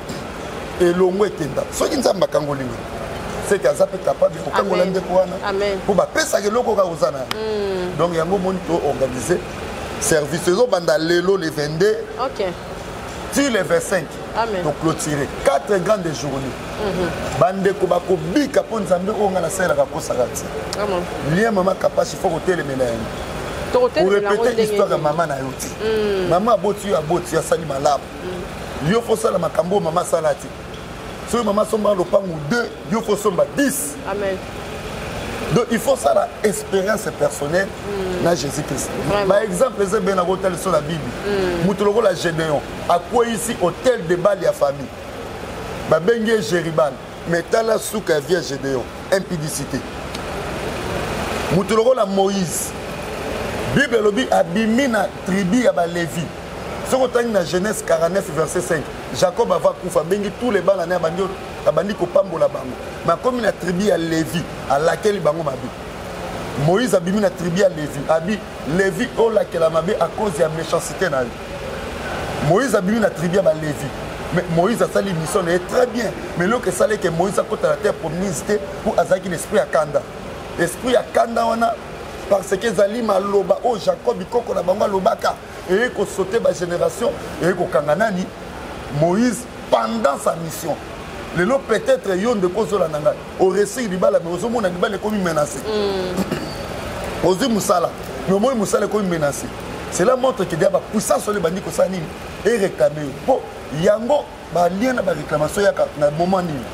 elongo ekenda. Soki Nzambe akangoli nga, seke aza mpe capable ya kokangola ndeko wana, mpo bapesaka eloko kaka oza na yango. Donc yango omoni toorganiser service ezobanda lelo le 22 ti le 25, toclôturer quatre grandes journées. Bandeko bakobika, mpo Nzambe oyo ngai nasalelaka akosaka ti. Lien, mama Kapashi, faut kotelemela yango. Korépéter histoire ya mama na yo te. Mama aboti yo, aboti yo, asali malamu. Yo faut osala makambo oyo mama asala te. Soki mama asomba lopangu 2, yo faut osomba 10. Amen. Donc il faut ça, expérience personnelle na Jésus Christ. Baexemple eza ebele na kotala so na Bible. Moto lokola Gédéon akweyisi autel de Baal ya famille, babengi ye Jerubbaal, mais tala suka ya vie ya Gédéon, impudicité. Moto lokola Moïse, Bible elobi abimi na tribu ya Balevi. Soki otangi na Genèse 49 verset 5, Jacob ava kufa, abengi tous les bana ne, abandi kopambola bango, mais akomi na tribu ya Levi, alakeli bango mabe. Moïse abimi na tribu ya Levi, abi Levi olakela mabe à cause ya méchanceté na yo. Moïse abimi na tribu ya Balevi, mais Moïse asali mission na ye très bien. Mais eloko esali eke Moïse akota na terre promise te, mpo azalaki na esprit ya kanda. Esprit ya kanda wana, parce que ezali maloba oyo Jacob koko na bango alobaka, eye kosaute bagénération, eye kokanga nani? Moïse pendant sa mission. Lelo peut-être yo ndeko ozolanda ngai, oréussir libala, mais ozomona libala ekomi menacé. Ozwi mosala, mais omoni mosala ekomi menacé. Cela montre que dia bapuissance oyo ebandi kosala nini? Eréclame yo. Mpo yango balien na baréclamation yaka na moment nini?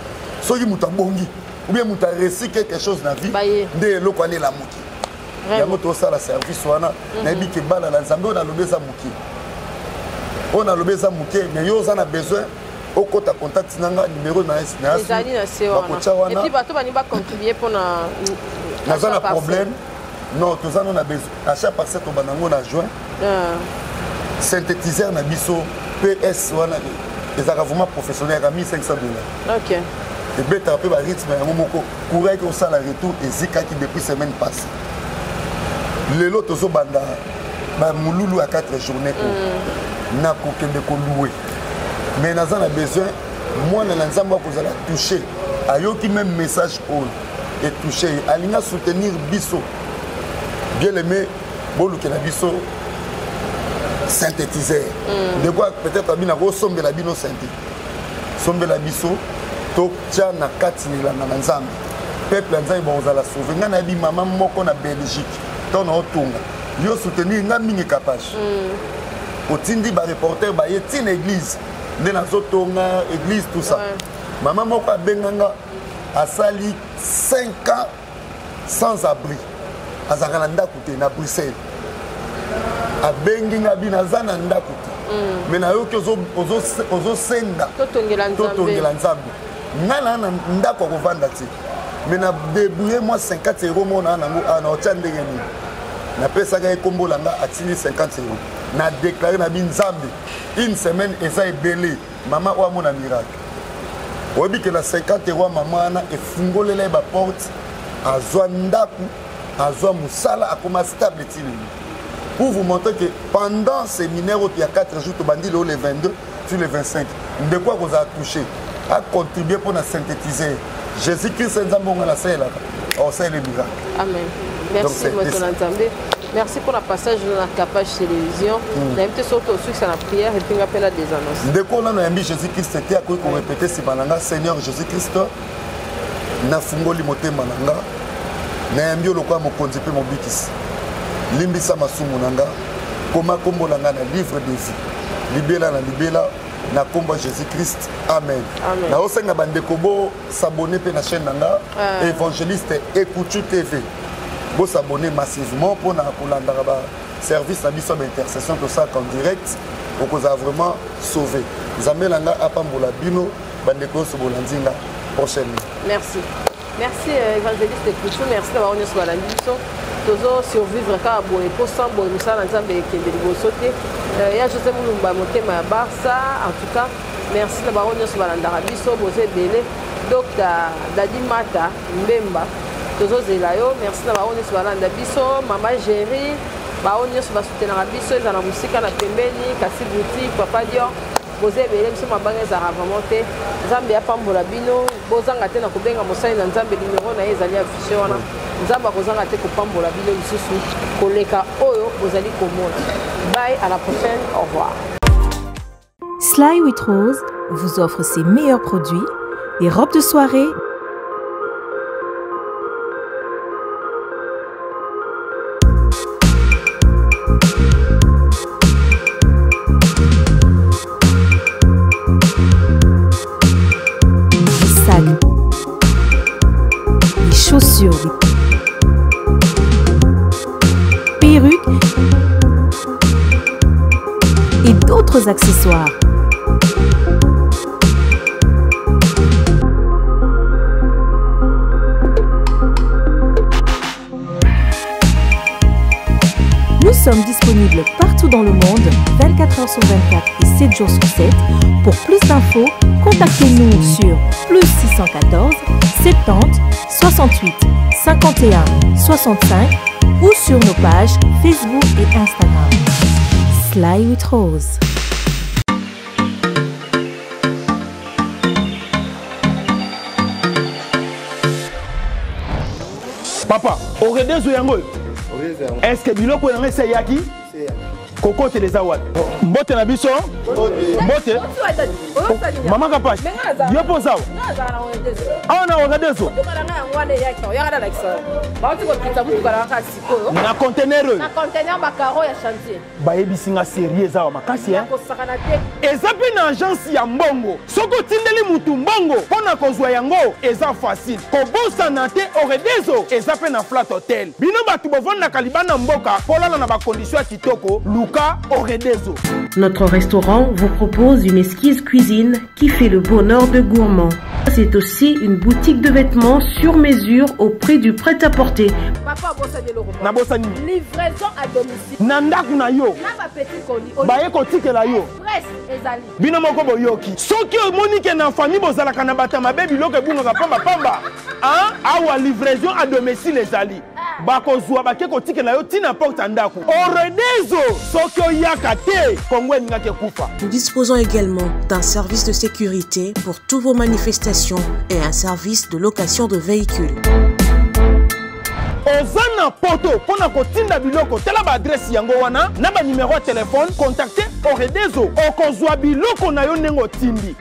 Soki moto abongi ou bien moto aréussi quelque chose na vie, nde eloko wana elamuki. Yango tosala service wana. Nayebi ke bana na Nzambe, oyo nalobi eza moke, oyo nalobi eza moke, mais yo oza na besoin okota contact na nga, numéro ezali na se wana. Wana et puis bato balingi bacontribue mpona Naza na problème. Non, toza no na besoin achat parcelle. Tobanda yango na juin. Synthétiseur na biso PS wana ezalaka vraiment professionnel, yaka 1500 $. Ebetaka mpe barythme yango moko. Courant eki osala retour, ezikaki depuis semaine passée. Lelo tozobanda bamolulu ya 4 journée oyo, nakokende kolouer, mais naza na besoin mwana na Nzambe akozala touché, ayoki même message oyo etouche ye, alingi asoutenir biso. Bien aimé, bolukela biso synthétiseur. Ndeko peut-être abi nakosombela bino synthé, sombela biso, totya na kati na elanga na Nzambe. Peuple ya Nzambe bakozala sauvé. Ngai nayebi mama moko na Belgique, ntango naotonga, yo soutenir nga mingi Kapage, otindi bareporter baye ntina église nde nazotonga église, tout ça. Mama moko abenganga, asali 5 ans sans abri. Azalaka na ndako te na Bruxelles. Abengi nga bi naza na ndako te. Mais nayoki ozosenga totongela Nzambe. Nga na na ndako ya kovanda te. Mais na débrouiller moi 50 euros mona nango na otia ndenge nini. Napesaka ye kombo na nga atindi 50 euros. Na déclaré na bi Nzambe une semaine eza ebele mama oyo amona miracle. Oyebi ke na 50 euros mama wana efungolela ye ba porte, azwa ndako, azwa mosala, akoma stable ti lelo. Pour vous montrer que pendant séminaire oyo ya 4 jours tobandi lelo le 22 sur le 25, ndeko akozala touché, a contribuer pour na synthétiser Jésus-Christ Nzambe onga na salelaka, osala miracle. Amen. Merci moto na Nzambe. Merci pour la passage dans la capage télévision. Na invité surtout au succès la prière et puis on appelle des annonces. Ndeko nano yambi Jésus-Christ te akoki ko répéter sima na nga Seigneur Jésus-Christ nafungoli motema na nga nayambi yo lokola mokonzi mpe mobikisi, limbisa masumu na nga, koma kombo na nga na livre de vie libela na libela na kombo ya Jésus-Christ. Amen. Naosenga bandeko bo s'abonner mpe na chaîne na nga Évangéliste Ekutu TV, bo s'abonner massivement mpona kolandaka ba service na biso ya ba intercession tosalaka en direct, okozala vraiment sauvé. Nzambe na nga apambola bino bandeko nyonso bolandi nga prochainement. Merci. Merci évangéliste Ekutu, merci na bango nyonso balandi biso. Tozo survivre kaka boye po sans boye mosala na Nzambe ekende liboso te. Ya José Mulumba motema ya Barça, en tout cas merci na bango nyonso balandaka biso, boza ebele. Docteur Dadi Mata Mbemba tozozela yo, merci na bango nyonso balanda biso, Mama Géry, bango nyonso basoutenaka biso, eza na mosika na pembeni, kasi boutique Papa Dior, boza ebele, biso mabanga ezalaka vraiment te. Nzambe apambola bino, bozanga te na kobenga mosali na Nzambe, numéro na ye ezali affiché wana. Nzambe akozanga te kopambola bino lisusu koleka oyo bozali komona. Bye, à la prochaine, au revoir. Sly with Rose vous offre ses meilleurs produits, des robes de soirée, des sacs, des chaussures, des perruques et d'autres accessoires. Nous sommes disponibles partout dans le monde, 24 heures sur 24 et 7 jours sur 7. Pour plus d'infos, contactez-nous sur plus 614 70 68 51 65 ou sur nos pages Facebook et Instagram. Sly with Rose. Papa, oredezo yango. Est-ce que biloko yango ese yaki? Kokotela eza wapi? Mbote na biso? Mbote. Mama Kapash, yo mpo oza awa? Awa na oredezo? Na conteneur oyo? Na conteneur ba carreau ya chantier. Bayebisi nga série eza awa makasi, hein? Kosakana te. Eza mpe na agence ya mbongo. Soki otindeli mutu mbongo mpo na kozwa yango eza facile. Kobosana te, oredezo eza mpe na Flat Hotel. Bino bato bovandaka libanda mboka polala na bacondition ya kitoko, luka oredezo. Notre restaurant vous propose une exquise cuisine qui fait le bonheur de gourmands. C'est aussi une boutique de vêtements sur mesure au prix du prêt-à-porter. Papa obosani eloko moko. Nabosani. Livraison à domicile. Na ndako na yo. Na ba petit colis. Baye kotikela yo. Express ezali. Bino moko boyoki. Soki omoni ke na famille bozalaka na bato ya mabe, biloko ebungaka pamba pamba. Hein? Awa livraison à domicile ezali. Bakozwa bake kotikela yo ntina porte ya ndako. Oredezo soki oyaka te, Kongo elingaki ekufa. Nous disposons également d'un service de sécurité pour toutes vos manifestations et un service de location de véhicules. Oza na poto mpo na kotinda biloko, tala baadresse yango wana na banimero ya telefone, contacte Oredezo, okozwa biloko na yo ndenge otindi.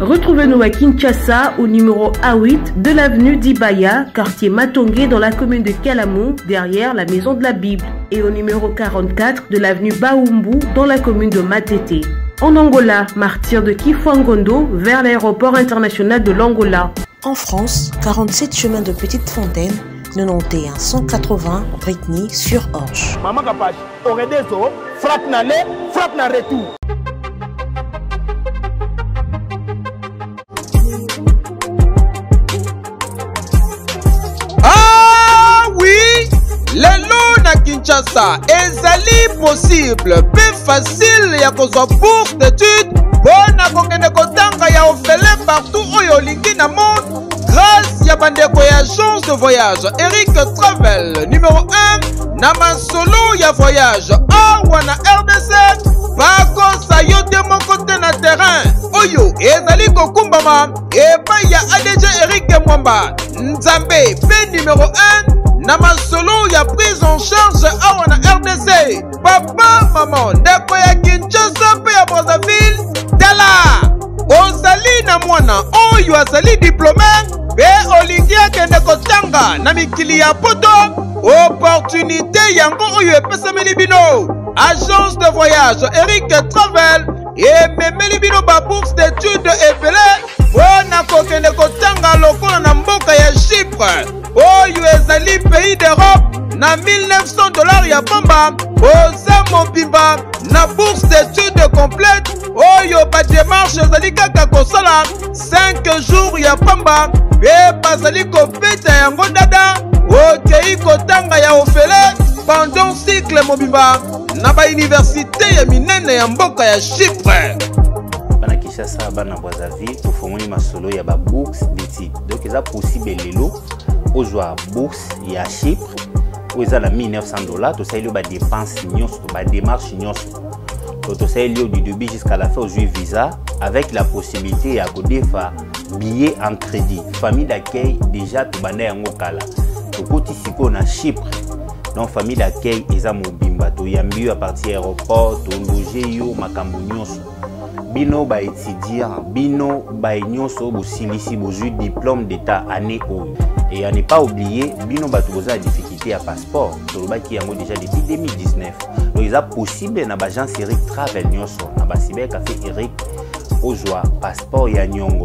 Retrouvez-nous à Kinshasa au numéro A8 de l'avenue Dibaya, quartier Matongé dans la commune de Kalamu, derrière la maison de la Bible, et au numéro 44 de l'avenue Baumbu dans la commune de Matete. En Angola, martyr de Kifuangondo vers l'aéroport international de l'Angola. En France, 47 chemin de Petite Fontaine, 91 180 Britney sur Orge. Maman Kapash, Oredezo, frappe na aller, frappe na retour. Ah oui, lelo na Kinshasa ezali possible mpe facile ya kozwa bourse d'études mpo na kokende kotanga ya ofele partout oyo olingi na monde grâce ya bandeko ya agence de voyage Eric Travel numéro 1 na masolo ya voyage awa na RDC bakosa yo te moko te na terrain oyo ezali kokumbama epai ya ADG Eric Mwamba Nzambe mpe numero 1 na masolo ya prise en charge awa na RDC papa mama ndeko ya Kinshasa mpe ya Brazzaville tala ozali na mwana oyo azali diplome mpe olingi akende kotanga na mikili ya poto opportunité yango oyo epesameli bino agence de voyage Eric Travel ememeli bino babourse d'étude ebele mpo na kokende kotanga lokola na mboka ya chypre oyo ezali pays d'europe na 1900 dollars ya pamba oza mobimba na bourse d'étude complète oyo bademarche ezali kaka kosala 5 jours ya pamba mpe bazali kobeta yango dada okei kotanga ya ofele pendant cycle mobimba na bauniversite ya minene ya mboka ya chypre. Bana Kinshasa, bana Brazzaville, tofongoli masolo ya babourse d'étude. Donc eza possible lelo ozwa bourse ya Chypre oyo eza na 1900 dollars. Tosaleli yo badepense nyonso, badémarche nyonso. Donc tosaleli yo du début jusqu'à la fin, ozwi visa avec la possibilité ya kodefa billet en crédit. Famille d'accueil déjà tobanda yango kala, tokoti sikoyo na Chypre. Donc famille d'accueil eza mobimba, toyambi yo à partir ya aéroport, tologe yo, makambo nyonso. Bino baétudiant, bino baye nyonso bosilisi, bozwi diplôme d'état année oyo, et à ne pas oublier bino bato boza na difficulté ya passeport, tolobaki yango déjà depuis 2019. Donc eza possible na baagence Eric Travel nyonso, na bacyber café Eric, ozwa passeport ya nyongo.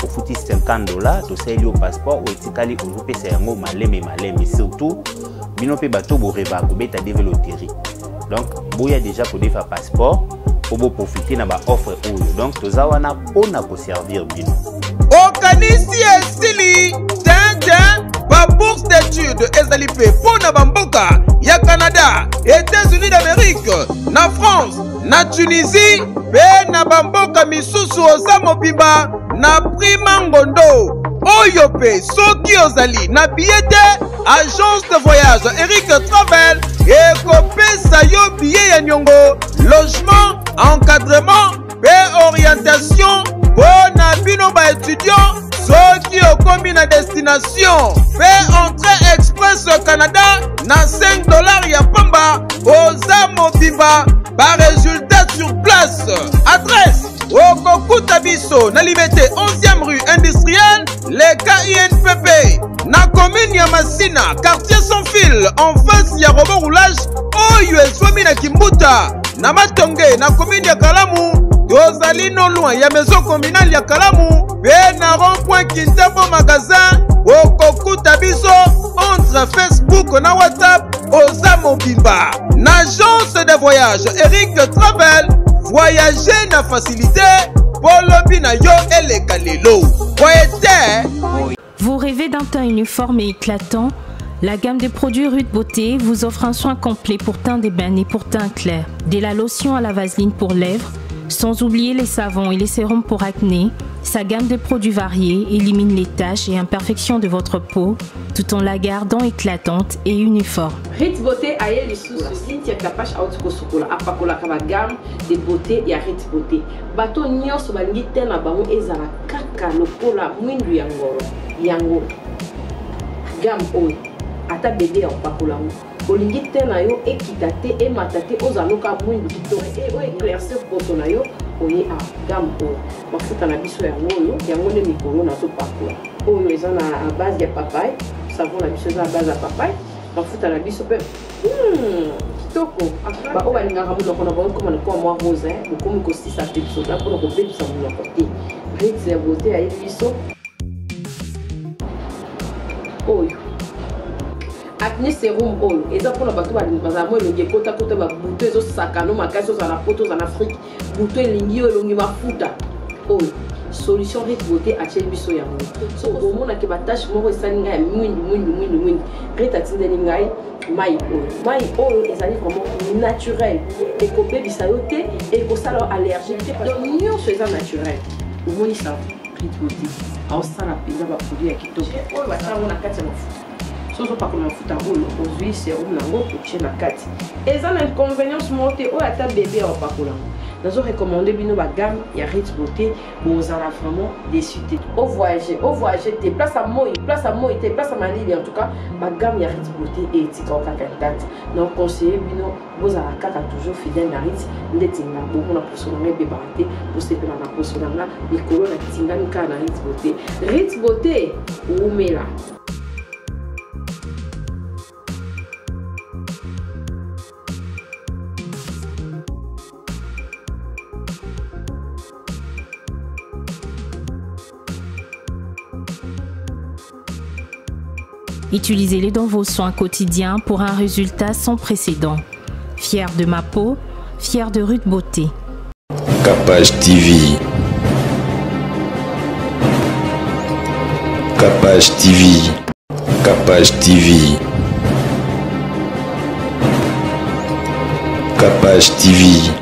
Ofuti 50 dollars, tosaleli yo passeport, oyo etikali ozopesa yango maleme maleme. Surtout bino mpe bato borêvaka kobeta DV loterie, donc boya déjà kodefa passeport mpo boprofite na baoffre oyo. Donc toza wana mpona koservir bino. Okanisi esili tintin? Babourse d'étude ezali mpe mpo na bamboka ya Canada, États-Unis d'Amérique, na France, na Tunisie mpe na bamboka misusu. Oza mobimba na prima ngondo oyo mpe soki ozali na billet te, agence de voyage Eric Travel ekopesa yo billet ya niongo, logement, encadrement mpe orientation mpo na bino baétudiant. Soki okomi na destination mpe entrée express Canada na 5 dollars ya pamba, oza mobimba, baresultat sur place. Adresse: okokuta biso na Limete, 11e rue industrielle, leka INPP, na commune ya Masina, quartier sans fil, en face ya robot roulage oyo ezwami na Kimbuta. Na Matonge, na commune ya Kalamu, tozali non loin ya maison communale ya Kalamu mpe na rond point Kintambo magasin. Okokuta biso entre Facebook na WhatsApp. Oza mobimba na agence de voyage Eric Travel. Voyage na facilité mpo lobi na yo eleka lelo boye te. Vous rêvez d'un teint uniforme et éclatant? La gamme de produits Ruth Beauté vous offre un soin complet pour teint d'ébène et pour teint clair. De la lotion à la vaseline pour lèvres, sans oublier les savons et les sérums pour acné, sa gamme de produits variés élimine les taches et imperfections de votre peau tout en la gardant éclatante et uniforme. Rit Beauté aye lisusu. Cynthia Kapash auti kosukola, apakolaka bagamme de beauté ya Rit Beauté. Bato nyonso balingi te na bango ezala kaka lokola mwindu ya ngolo. Yango gamme oyo, ata bebe ya kopakola yango, olingi te na yo ekita te, emata te, ozala loka mwindu kitoko oyo éclaircir poso na yo, oye a gamme oyo. Mafuta na biso yango oyo, yango nde mikolo nazopakola. Oyo eza na base ya papaye, savon na biso eza na base ya papaye, mafuta na biso mpe kitoko. Baoyo balingaka monoko na bango ekoma lokola mwa rose, bokomi kosisa pepsoda mpona kobebisa monoko te. Rit ya Beauté ayebi biso oyo. Acne serum oyo eza mpona bato bazala mwa elongi ekotakota, babuto ezosakano makasi, ozala na poto, ozala na Afrique, buto elingi yo, elongi mafuta. Oyo solution Rit Beauté atieli biso yango. So omonake batache moko esali ngai ya mwindu mwindu mwindu mwindu, Rit atindeli ngai mai oyo. Mai oyo ezali vraiment naturel, ekobebisa yo te, ekosala yo allergique te, donc nyonso eza naturel. Omoni sa Rit Beauté aosala mpenza baproduit ya kitoko oyo batia yango na kati ya mafuta. So ozopakola mafuta oyo, ozwi serum nango, otie na kati, eza na inconvénience moko te. Oyo ata bebe ya opakola yango. Nazo recommande bino bagamme ya Rit Beauté, bozala vraiment déçu te. Ovoyage, ovoyage te, place ya moi, place ya moi te, place ya malili, en tout cas bagamme ya Rit Beauté etika kaka intact. Na conseille bino, bozala kaka toujours fidèle na Rit. Ndeti nga, bomona poso na nga ebebaka te, bosepela na poso na nga likolo na tingami kaka na Rit Beauté. Rit Beauté, wumela. Utilisez-les dans vos soins quotidiens pour un résultat sans précédent. Fier de ma peau, fier de Ruth Beauté. Capage TV. Capage TV. Capage TV. Capage TV.